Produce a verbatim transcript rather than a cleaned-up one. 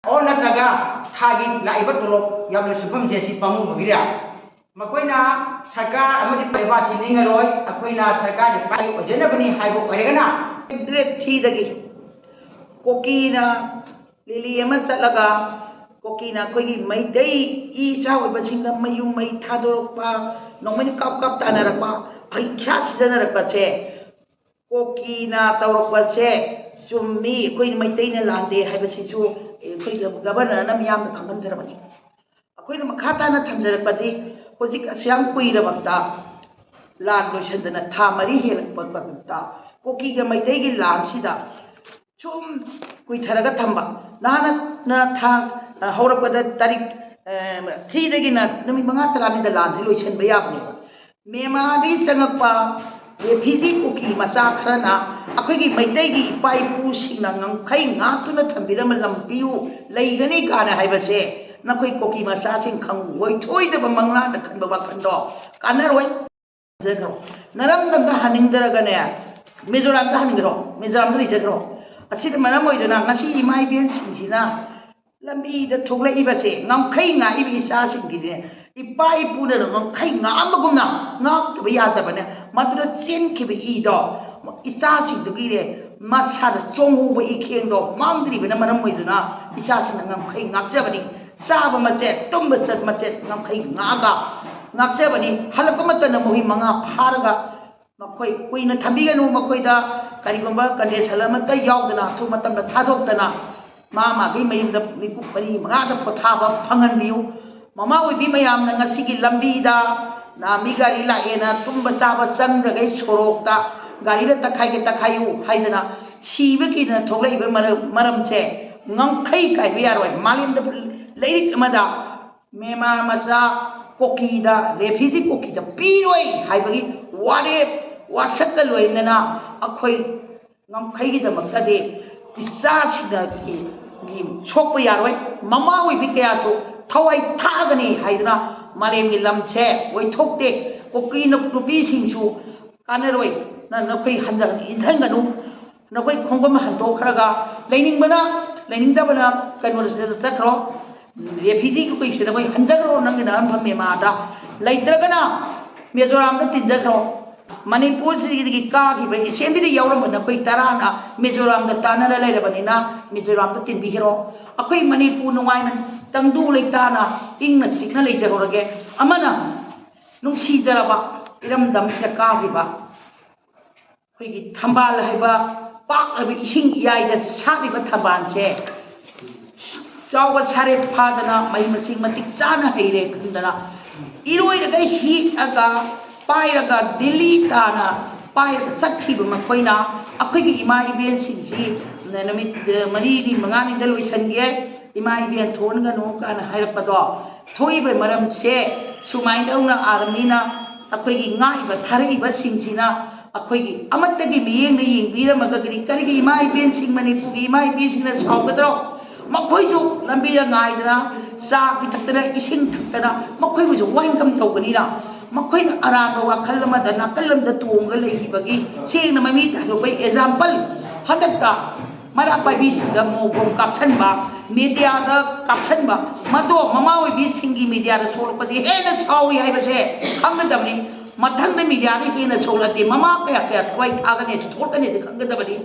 ꯑꯣ ꯅꯠꯇ꯭ꯔꯒ ꯊꯥꯒꯤ ꯂꯥꯛꯏꯕ ꯇꯣꯂꯣꯞ ꯌꯥꯝꯅ ꯁꯨꯐꯝꯁꯦ ꯁꯤ ꯄꯥꯝꯃꯨꯕꯒꯤꯔ? ꯃꯈꯣꯏꯅ ꯁꯔꯀꯥꯔ ꯑꯃꯗꯤ ꯂꯩꯕꯥꯛꯁꯤ ꯅꯤꯡꯉꯔꯣꯏ, ꯑꯩꯈꯣꯏꯅ ꯁꯔꯀꯥꯔꯒꯤ ꯄꯥꯏ ꯑꯣꯏꯖꯅꯕꯅꯤ ꯍꯥꯏꯕ ꯑꯣꯏꯔꯒꯅ, ꯇꯔꯦꯠ ꯊꯤꯗꯒꯤ ꯀꯣꯀꯤꯅ ꯂꯤꯂꯤ ꯑꯃ ꯆꯠꯂꯒ ꯀꯣꯀꯤꯅ ꯑꯩꯈꯣꯏꯒꯤ ꯃꯩꯇꯩ ꯏ ꯏꯆꯥ ꯑꯣꯏꯕꯁꯤꯡꯗ ꯃꯌꯨꯝ ꯃꯩ ꯊꯥꯗꯣꯔꯛꯄ, ꯅꯣꯡꯃꯩꯅ ꯀꯥꯞ ꯀꯥꯞ ꯇꯥꯟꯅꯔꯛꯄ, ꯑꯍꯤꯡꯁꯥ ꯁꯤꯖꯤꯟꯅꯔꯛꯄꯁꯦ ꯀꯣꯀꯤꯅ ꯇꯧꯔꯛꯄꯁꯦ ꯆꯨꯝꯃꯤ, ꯑꯩꯈꯣꯏ ꯃꯩꯇꯩꯅ ꯂꯥꯟꯗꯦ ꯍꯥꯏꯕꯁꯤꯁꯨ ꯑꯩꯈꯣꯏ ꯒꯕꯔꯅꯔꯅ ꯃꯤꯌꯥꯝꯗ ꯈꯪꯍꯟꯗ꯭ꯔꯕꯅꯤ꯫ ꯑꯩꯈꯣꯏꯅ ꯃꯈꯥ ꯇꯥꯅ ꯊꯝꯖꯔꯛꯄꯗꯤ ꯍꯧꯖꯤꯛ ꯑꯁꯨꯛ ꯌꯥꯝ ꯀꯨꯏꯔꯕꯗ ꯂꯥꯟ ꯂꯣꯏꯁꯤꯟꯗꯅ ꯊꯥ ꯃꯔꯤ ꯍꯦꯜꯂꯛꯄ ꯃꯇꯝꯗ ꯀꯣꯀꯤꯒ ꯃꯩꯇꯩꯒꯤ ꯂꯥꯟꯁꯤꯗ ꯁꯨꯝ ꯀꯨꯏꯊꯔꯒ ꯊꯝꯕ꯫ ꯅꯍꯥꯟꯅ ꯊꯥ ꯍꯧꯔꯛꯄꯗ ꯇꯥꯔꯤꯛ ꯊ꯭ꯔꯤꯗꯒꯤꯅ ꯅꯨꯃꯤꯠ ꯃꯉꯥ ꯇꯔꯥꯅꯤꯗ ꯂꯥꯟꯁꯤ ꯂꯣꯏꯁꯤꯟꯕ ꯌꯥꯕꯅꯦꯕ꯫ ꯃ꯭ꯌꯥꯟꯃꯥꯔꯗꯒꯤ ꯆꯪꯉꯛꯄ ꯔꯦꯐ꯭ꯌꯨꯖꯤ ꯀꯨꯀꯤ ꯃꯆꯥ ꯈꯔꯅ ꯑꯩꯈꯣꯏꯒꯤ ꯃꯩꯇꯩꯒꯤ ꯏꯄꯥ ꯏꯄꯨꯁꯤꯡꯅ ꯉꯝꯈꯩ ꯉꯥꯛꯇꯨꯅ ꯊꯝꯕꯤꯔꯝꯕ ꯂꯝꯕꯤꯌꯨ ꯂꯩꯒꯅꯤ ꯀꯥꯏꯅ ꯍꯥꯏꯕꯁꯦ ꯅꯈꯣꯏ ꯀꯣꯀꯤ ꯃꯆꯥꯁꯤꯡ ꯈꯪꯉꯨ꯫ ꯑꯣꯏꯊꯣꯏꯗꯕ ꯃꯪꯂꯥꯟꯗ ꯈꯟꯕ ꯋꯥꯈꯜꯗꯣ ꯀꯥꯟꯅꯔꯣꯏ꯫ ꯅꯔꯝꯗꯝꯗ ꯍꯟꯅꯤꯡꯗ꯭ꯔꯒꯅꯦ, ꯃꯤꯖꯣꯔꯥꯝꯗ ꯍꯟꯈ꯭ꯔꯣ, ꯃꯤꯖꯣꯔꯥꯝꯗ ꯂꯩꯖꯈ꯭ꯔꯣ꯫ ꯑꯁꯤꯅ ꯃꯔꯝ ꯑꯣꯏꯗꯨꯅ ꯉꯁꯤ ꯏꯃꯥ ꯏꯕꯦꯟꯁꯤꯡꯁꯤꯅ ꯂꯝꯕꯤꯗ ꯊꯣꯛꯂꯛꯏꯕꯁꯦ ꯉꯝꯈꯩ ꯉꯥꯛꯏꯕ ꯏꯆꯥꯁꯤꯡꯒꯤꯅꯦ, ꯏꯄꯥ ꯏꯄꯨꯅ ꯉꯝꯈꯩ ꯉꯥꯛꯑꯝꯕꯒꯨꯝꯅ ꯉꯥꯛꯇꯕ ꯌꯥꯗꯕꯅꯦ꯫ ꯃꯗꯨꯗ ꯆꯦꯟꯈꯤꯕ ꯏꯗꯣ ꯏꯆꯥꯁꯤꯡꯗꯨꯒꯤꯅꯦ, ꯃꯁꯥꯗ ꯆꯣꯡꯍꯧꯕ ꯏꯈꯦꯡꯗꯣ ꯃꯥꯡꯗ꯭ꯔꯤꯕꯅ ꯃꯔꯝ ꯑꯣꯏꯗꯨꯅ ꯏꯆꯥꯁꯤꯡꯅ ꯉꯝꯈꯩ ꯉꯥꯛꯆꯕꯅꯤ꯫ ꯆꯥꯕ ꯃꯆꯦꯠ, ꯇꯨꯝꯕ ꯆꯠ ꯃꯆꯦꯠ ꯉꯝꯈꯩ ꯉꯥꯛꯑꯒ ꯉꯥꯛꯆꯕꯅꯤ꯫ ꯍꯜꯂꯛꯄ ꯃꯇꯝꯗ ꯃꯈꯣꯏ ꯃꯉꯥ ꯐꯥꯔꯒ ꯃꯈꯣꯏ ꯀꯨꯏꯅ ꯊꯝꯕꯤꯒꯅꯨ꯫ ꯃꯈꯣꯏꯗ ꯀꯔꯤꯒꯨꯝꯕ ꯀꯟꯗꯤꯁꯟ ꯑꯃꯠꯇ ꯌꯥꯎꯗꯅ ꯑꯊꯨꯕ ꯃꯇꯝꯗ ꯊꯥꯗꯣꯛꯇꯅ ꯃꯥ ꯃꯥꯒꯤ ꯃꯌꯨꯝꯗ ꯃꯤꯀꯨꯞ ꯃꯔꯤ ꯃꯉꯥꯗ ꯄꯣꯊꯥꯕ ꯐꯪꯍꯟꯕꯤꯌꯨ꯫ ꯃꯃꯥ ꯑꯣꯏꯕꯤ ꯃꯌꯥꯝꯅ ꯉꯁꯤꯒꯤ ꯂꯝꯕꯤꯗ ꯅꯥꯃꯤ ꯒꯥꯔꯤ ꯂꯥꯛꯑꯦꯅ ꯇꯨꯝꯕ ꯆꯥꯕ ꯆꯪꯗꯈꯩ ꯁꯣꯔꯣꯛꯇ ꯒꯥꯔꯤꯗ ꯇꯛꯈꯥꯏꯒꯦ ꯇꯛꯈꯥꯏꯌꯨ ꯍꯥꯏꯗꯅ ꯁꯤꯕ ꯀꯤꯗꯅ ꯊꯣꯛꯂꯛꯏꯕ ꯃꯔꯝ-, ꯃꯔꯝꯁꯦ ꯉꯝꯈꯩ ꯀꯥꯏꯕ ꯌꯥꯔꯣꯏ꯫ ꯃꯥꯂꯦꯝꯗ ꯂꯩꯔꯤꯛ ꯑꯃꯗ ꯃꯦꯃꯥ ꯃꯆꯥ ꯀꯣꯀꯤꯗ, ꯔꯦꯐ꯭ꯌꯨꯖꯤ ꯀꯣꯀꯤꯗ ꯄꯤꯔꯣꯏ ꯍꯥꯏꯕꯒꯤ ꯋꯥꯔꯦꯞ, ꯋꯥꯁꯛꯀ ꯂꯣꯏꯅꯅ ꯑꯩꯈꯣꯏ ꯉꯝꯈꯩꯒꯤꯗꯃꯛꯇꯗꯤ ꯏꯆꯥꯁꯤꯡꯗꯒꯤ ꯁꯣꯛꯄ ꯌꯥꯔꯣꯏ꯫ ꯃꯃꯥ ꯑꯣꯏꯕꯤ ꯀꯌꯥꯁꯨ ꯊꯋꯥꯏ ꯊꯥꯒꯅꯤ ꯍꯥꯏꯗꯨꯅ ꯃꯥꯂꯦꯝꯒꯤ ꯂꯝꯁꯦ ꯑꯣꯏꯊꯣꯛꯇꯦ꯫ ꯀꯨꯀꯤ ꯅꯨꯄꯤꯁꯤꯡꯁꯨ ꯀꯥꯟꯅꯔꯣꯏ꯫ ꯅ-, ꯅꯈꯣꯏ ꯍꯟꯖ-, ꯏꯟꯁꯤꯟꯒꯅꯨ꯫ ꯅꯈꯣꯏ ꯈꯣꯡꯕꯝ ꯍꯟꯗꯣꯛꯈ꯭ꯔꯒ ꯂꯩꯅꯤꯡꯕꯅ ꯂꯩꯅꯤꯡꯗꯕꯅ ꯀꯩꯅꯣꯗ ꯆꯠꯈ꯭ꯔꯣ, ꯔꯦꯐ꯭ꯌꯨꯖꯤ ꯀꯩꯁꯤꯗ ꯑꯩꯈꯣꯏ ꯍꯟꯖꯈ꯭ꯔꯣ, ꯅꯪꯒꯤ ꯅꯔꯝꯐꯝ ꯃꯦꯃꯥꯗ꯫ ꯂꯩꯇ꯭ꯔꯒꯅ ꯃꯤꯖꯣꯔꯥꯝꯗ ꯇꯤꯟꯖꯈ꯭ꯔꯣ꯫ ꯃꯅꯤꯄꯨꯔꯁꯤꯗꯒꯤ ꯀꯥꯈꯤꯕ ꯑꯦꯁꯦꯝꯕ꯭ꯂꯤꯗ ꯌꯥꯎꯔꯝꯕ ꯅꯈꯣꯏ ꯇꯔꯥꯅ ꯃꯤꯖꯣꯔꯥꯝꯗ ꯇꯥꯟꯅꯔ ꯂꯩꯔꯕꯅꯤꯅ ꯃꯤꯖꯣꯔꯥꯝꯗ ꯇꯤꯟꯕꯤꯈ꯭ꯔꯣ꯫ ꯑꯩꯈꯣꯏ ꯃꯅꯤꯄꯨꯔ ꯅꯨꯡꯉꯥꯏꯅ ꯇꯪꯗꯨ ꯂꯩꯇꯥꯅ ꯏꯪꯅ ꯆꯤꯛꯅ ꯂꯩꯖꯍꯧꯔꯒꯦ꯫ ꯑꯃꯅ ꯅꯨꯡꯁꯤꯖꯔꯕ ꯏꯔꯝꯗꯝꯁꯤꯗ ꯀꯥꯈꯤꯕ ꯑꯩꯈꯣꯏꯒꯤ ꯊꯝꯕꯥꯜ ꯍꯥꯏꯕ ꯄꯥꯛꯂꯕ ꯏꯁꯤꯡ ꯏꯌꯥꯏꯗ ꯁꯥꯠꯂꯤꯕ ꯊꯝꯕꯥꯜꯁꯦ ꯆꯥꯎꯕ ꯁꯥꯔꯦꯞ ꯐꯥꯗꯅ ꯃꯍꯩ ꯃꯁꯤꯡ ꯃꯇꯤꯛ ꯆꯥꯅ ꯍꯩꯔꯦ ꯈꯟꯗꯅ ꯏꯔꯣꯏꯔꯒ ꯍꯦꯛꯑꯒ ꯄꯥꯏꯔꯒ ꯗꯤꯜꯂꯤ ꯇꯥꯅ ꯄꯥꯏꯔꯒ ꯆꯠꯈꯤꯕ ꯃꯈꯣꯏꯅ ꯑꯩꯈꯣꯏꯒꯤ ꯏꯃꯥ ꯏꯕꯦꯟꯁꯤꯡꯁꯤ ꯅꯨꯃꯤꯠ ꯃꯔꯤꯅꯤ ꯃꯉꯥꯅꯤꯗ ꯂꯣꯏꯁꯤꯟꯒꯦ, ꯏꯃꯥ ꯏꯕꯦꯟ ꯊꯣꯛꯍꯟꯒꯅꯨ ꯀꯥꯏꯅ ꯍꯥꯏꯔꯛꯄꯗꯣ ꯊꯣꯛꯏꯕ ꯃꯔꯝꯁꯦ ꯁꯨꯃꯥꯏꯅ ꯇꯧꯅ ꯑꯥꯔꯃꯤꯅ ꯑꯩꯈꯣꯏꯒꯤ ꯉꯥꯛꯏꯕ ꯊꯥꯔꯛꯏꯕꯁꯤꯡꯁꯤꯅ ꯑꯩꯈꯣꯏꯒꯤ ꯑꯃꯠꯇꯒꯤ ꯃꯤꯠꯌꯦꯡꯗ ꯌꯦꯡꯕꯤꯔꯝꯃꯒꯗꯤ ꯀꯔꯤꯒꯤ ꯏꯃꯥ ꯏꯕꯦꯟꯁꯤꯡ, ꯃꯅꯤꯄꯨꯔꯒꯤ ꯏꯃꯥ ꯏꯕꯦꯟꯁꯤꯡꯅ ꯁꯥꯎꯒꯗ꯭ꯔꯣ? ꯃꯈꯣꯏꯁꯨ ꯂꯝꯕꯤꯗ ꯉꯥꯏꯗꯅ ꯆꯥ ꯄꯤꯊꯛꯇꯅ ꯏꯁꯤꯡ ꯊꯛꯇꯅ ꯃꯈꯣꯏꯕꯨꯁꯨ ꯋꯦꯜꯀꯝ ꯇꯧꯒꯅꯤꯅ ꯃꯈꯣꯏꯅ ꯑꯔꯥꯟꯕ ꯋꯥꯈꯜ ꯑꯃꯗ ꯅꯥꯀꯜ ꯑꯃꯗ ꯇꯣꯡꯉꯒ ꯂꯩꯈꯤꯕꯒꯤ ꯁꯦꯡꯅ ꯃꯃꯤ ꯇꯥꯊꯣꯛꯄꯒꯤ ꯑꯦꯛꯖꯥꯝꯄꯜ ꯍꯟꯗꯛꯇ ꯃꯩꯔꯥ ꯄꯥꯏꯕꯤꯁꯤꯡꯗ ꯃꯣꯕꯣꯝ ꯀꯥꯞꯁꯟꯕ, ꯃꯦꯗꯤꯌꯥꯗ ꯀꯥꯞꯁꯟꯕ, ꯃꯗꯣ ꯃꯃꯥ ꯑꯣꯏꯕꯤꯁꯤꯡꯒꯤ ꯃꯦꯗꯤꯌꯥꯗ ꯁꯣꯛꯂꯛꯄꯁꯦ ꯍꯦꯟꯅ ꯁꯥꯎꯏ ꯍꯥꯏꯕꯁꯦ ꯈꯪꯒꯗꯕꯅꯤ꯫ ꯃꯊꯪꯗ ꯃꯦꯗꯤꯌꯥꯗ ꯍꯦꯟꯅ ꯁꯣꯛꯂꯛꯑꯗꯤ ꯃꯃꯥ ꯀꯌꯥ ꯀꯌꯥ ꯊꯋꯥꯏ ꯊꯥꯒꯅꯤ, ꯁꯣꯛꯀꯅꯤ ꯍꯥꯏꯁꯦ ꯈꯪꯒꯗꯕꯅꯤ꯫